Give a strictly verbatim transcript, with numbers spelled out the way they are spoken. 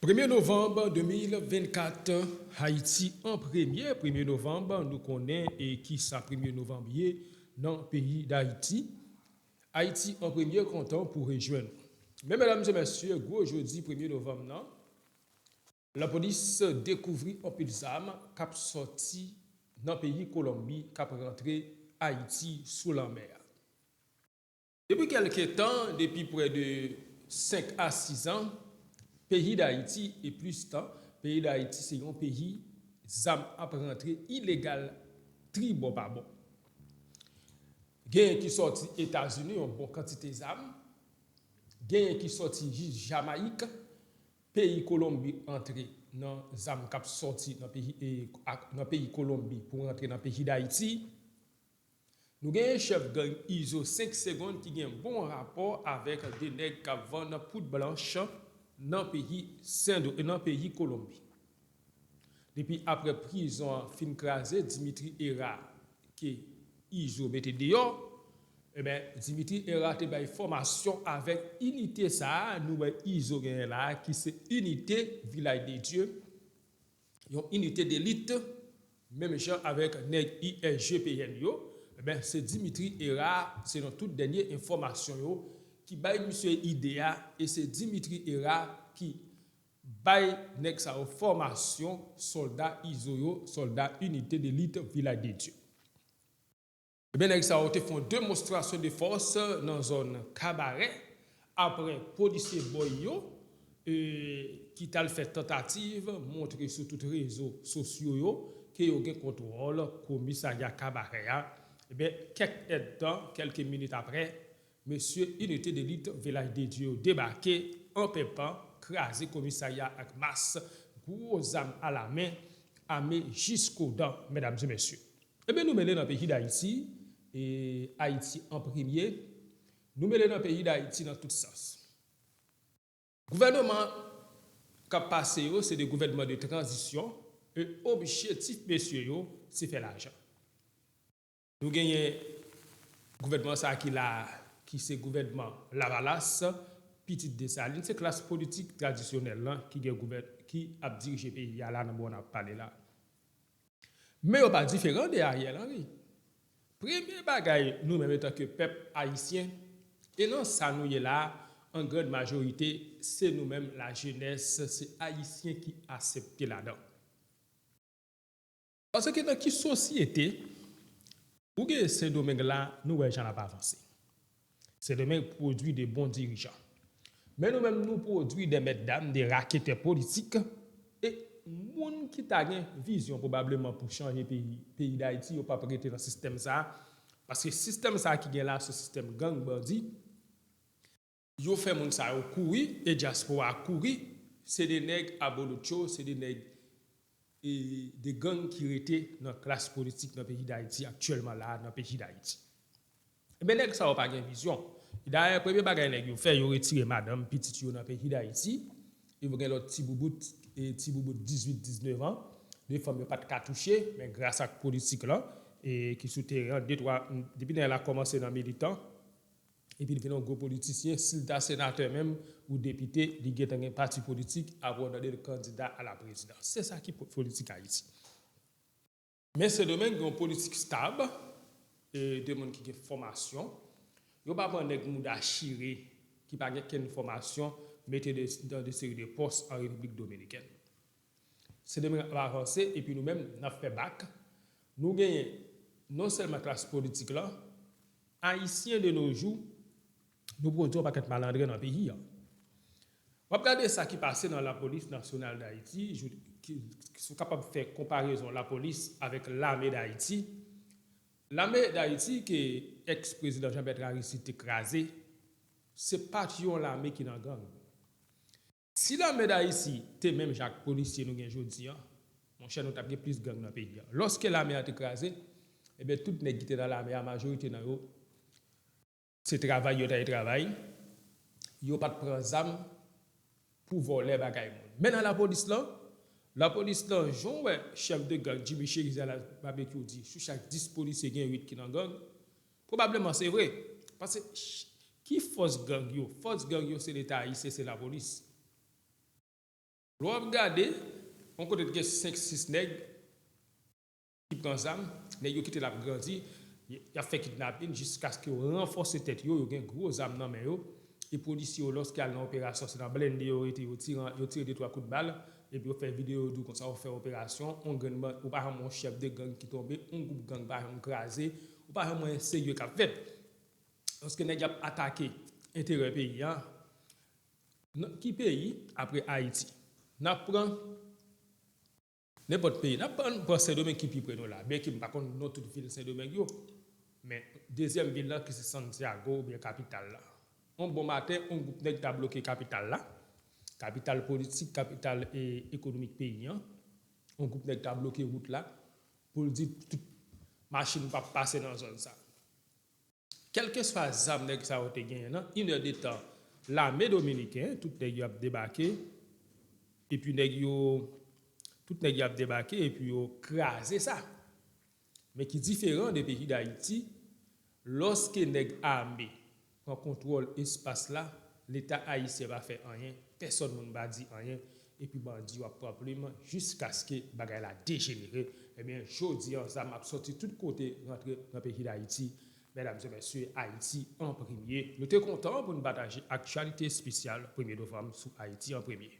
Premye novanm de mil vennkat, Ayiti an premye. Premye novanm, nou konnen e kisa premye novanm ye nan peyi Dayiti. Ayiti an premye kontan pou rejwenn. Men, medam e mesye, gwo jodi premye novanm nan, lapolis dekouvri anpil zam k ap sòti nan peyi Kolonbi, k ap rantre Ayiti sou lanmè a. Depi kèlke tan, depi prè de senk a sis an, peyi Dayiti, e plis tan, peyi Dayiti se yon peyi zam ap rantre ilegal tribò pa bò. Genyen ki sòti Etazini, yon bon kantite zam. Genyen ki sòti jis Jamayik, peyi Kolonbi antre nan zam k ap sòti nan peyi, e, ak, nan peyi Kolonbi pou rantre nan peyi Dayiti. Nou genyen chèf gang Izo senk Segonn ki gen bon rapò avèk de nèg k ap vann poud blanch nan peyi Sendo-, nan peyi Kolonbi. Depi aprè prizon an fin kraze, Dimitri Hérard ke Izo mete deyò, ebyen, Dimitri Hérard te bay fòmasyon avèk inite sa a, nou wè Izo genyen la a, ki se inite Vilaj de Dye, yon inite delit, menm jan avèk nèg I S G P N yo, ebyen, se Dimitri Hérard, selon tout dènye enfòmasyon yo, ki bay misye ide a, e se Dimitri Hérard ki bay nèg sa yo fòmasyon, sòlda Izo yo, sòlda inite delit Vilaj de Dye. Ebyen, nèg sa yo te fè yon demonstrasyon de fòs nan zòn Kabarè, aprè polisye bòy yo, e, ki t al fè tantativ montre sou tout rezo sosyo yo ke yo gen kontwòl komisarya Kabarè a. Ebyen, kèk èdtan, kèlke minit aprè, mesye inite delit Vilaj de Dye yo debake an penpan, kraze komisarya ak mas gwo zam alamen, ame jiskodan, medam e mesye. Ebyen, nou mele nan peyi Dayiti, e Ayiti an premye, nou mele nan peyi Dayiti nan tout sans. Gouvènman k ap pase yo, se de gouvènman de tranzisyon, e objektif mesye yo, se fè lajan. Nou genyen gouvènman sa a ki la, ki se gouvènman Lavalas, pitit Desalin, se klas politik tradisyonèl lan ki gen gouvè-, ki ap dirije peyi a la nan moman n ap pale la. Men yo pa diferan de Ariel Henry. Premye bagay nou menm antanke pèp ayisyen, e nan sa nou ye la, an grann majorite, se nou menm lajenès, se ayisyen ki aksepte ladan. Paske nan ki sosyete ou gen Sendomeng la, nou wè jan l ap avanse. Sendomeng pwodui de bon dirijan. Men nou menm, nou pwodui de mètdam, de raketè politik, e moun ki ta gen vizyon pwobableman pou chanje peyi, peyi Dayiti, yo p ap rete nan sistèm sa a, paske sistèm sa a ki gen la, se sistèm gang bandi. Yo fè moun sa yo kouri, e dyaspora a kouri, se de nèg abolotcho, se de nèg, e, de gang ki rete nan klas politik nan peyi Dayiti aktyèlman la, nan peyi Dayiti. Ebyen, nèg sa yo pa gen vizyon. Dayè, premye bagay nèg yo fè, yo retire madanm, pitit yo nan peyi Dayiti. Yo gen lòt ti boubout, e, ti boubout dizuit, diznèf an. De fanm yo pa t ka touche, men gras ak politik lan, e, ki sou teren an, de twa, depi nèg la kòmanse nan militan, epi l vin yon gwo politisyen, si l ta senatè menm ou depite, li gentan gen pati politik, apre w tande l kandida a la prezidans. Se sa ki po-, politik Ayiti. Men Sendomeng gen yon politik stab, e, de moun ki gen fòmasyon. Yo pa pran nèg mouda chire, ki pa gen kenn fòmasyon, mete de, nan de seri de pòs an Repiblik Dominikèn. Sendomeng ap avanse, epi nou menm, n ap fè bak. Nou genyen non sèlman klas politik lan, Ayisyen de nos jours, nou pwodui yon pakèt malandren nan peyi a. W ap gade sa ki pase nan Lapolis Nasyonal Dayiti, jou-, ki, si w kapab fè konparezon lapolis avèk lame Dayiti. Lame Dayiti ke èks prezidan Jean Bertrand Aristide te kraze, se pa t yon lame ki nan gang. Si lame Dayiti te menm jan ak polisye nou gen jodi a, monchè, nou t ap gen plis gang nan peyi a. Lòske lame a te kraze, ebyen, tout nèg ki te nan lame a, majorite nan yo, se travay yo t al travay, yo pa t pran zam pou vòlè bagay moun. Men nan lapolis lan, lapolis lan, jan w wè chèf de gang Jimmy Chérizier la, Babekyou di, sou chak dis polisye, gen uit ki nan gang, pwobableman se vre. Paske ch-, ki fòs gang yo? Fòs gang yo se Leta ayisyen, se lapolis. Lè w ap gade, yon kote te gen senk sis nèg ki pran zam, nèg yo kite l ap grandi, y ap fè kidnapin jiskaske yo ranfòse tèt yo, yo gen gwo zam nan men yo. E polisye yo, lòske y al nan operasyon, se nan blende yo rete, yo tire, yo tire de twa kout bal, epi yo fè videyo, yo di w konsa, yo fè operasyon, yon grenn ban, ou pa janm wè yon chèf de gang ki tonbe, yon gwoup gang pa janm kraze, ou pa janm wè anyen serye k ap fèt. Lòske nèg y ap atake enterè peyi a, nan ki peyi apre Ayiti? N ap pran nenpòt peyi. N ap pran, pran Sendomeng ki pi pre nou la. Byenke m pa konn non tout vil Sendomeng yo. Men dezyèm vil la ki se Santiago oubyen kapital la. Yon bon maten, yon gwoup nèg ta bloke kapital la. Kapital politik, kapital e, ekonomik peyi an. Yon gwoup nèg ta bloke wout la pou l di tout machin p ap pase nan zòn sa. Kèlkeswa zam nèg sa yo te genyen nan, inè de tan, lame dominiken, tout nèg yo ap debake, epi nèg yo, tout nèg yo ap debake, epi yo kraze sa. Men ki diferan de peyi Dayiti, lòske nèg ame pran kontwòl espas la, Leta ayisyen pa fè anyen, pèsòn moun pa di anyen, epi bandi yo ap pran plim jiskaske bagay la dejenere. Ebyen, jodi an, zam ap sòti tout kote rantre nan peyi Dayiti. Medam e mesye, Ayiti an premye. Nou te kontan pou n pataje aktyalite espesyal premye novanm sou Ayiti an premye.